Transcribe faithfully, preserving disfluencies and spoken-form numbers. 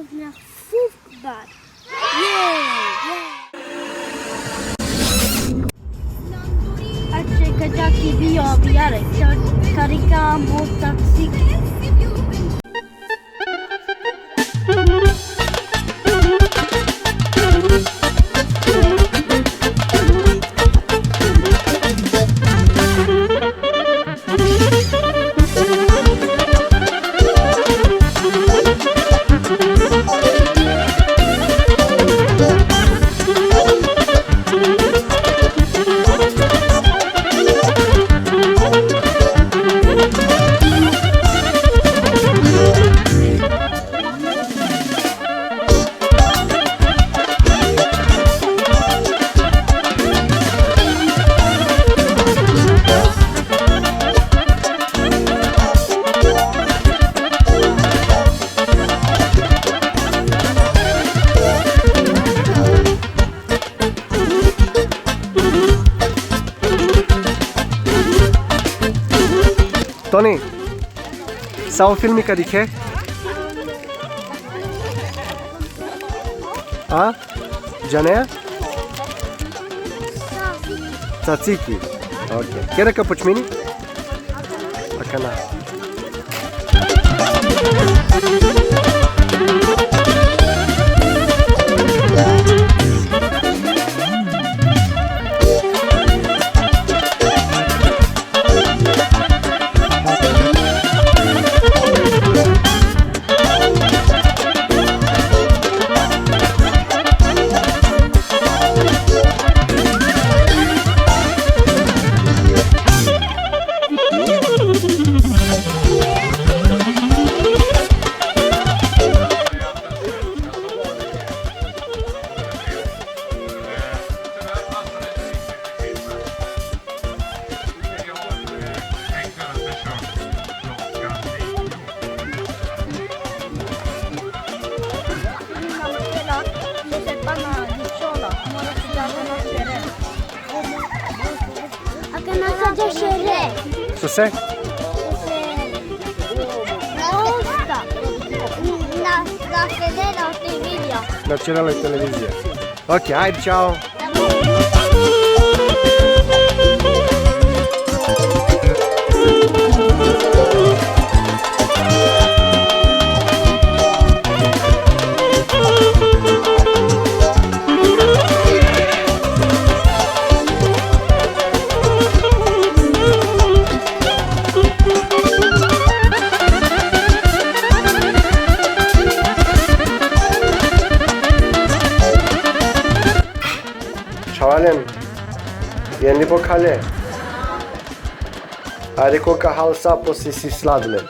Fukbar. Yay! Ache kajaki bio biare. Karika mo taksik. Toni, savo filmi ka dikhe? A? Džanea? Tzatziki. Okej. Keda ka počmini? Akana. Sose? Sose. Na, na federa televizija. Na federa televizija. Okej, ajde, čao. Čhavalen, jen li bokhale? Ajde, ko ka hal sa po si si sladoled.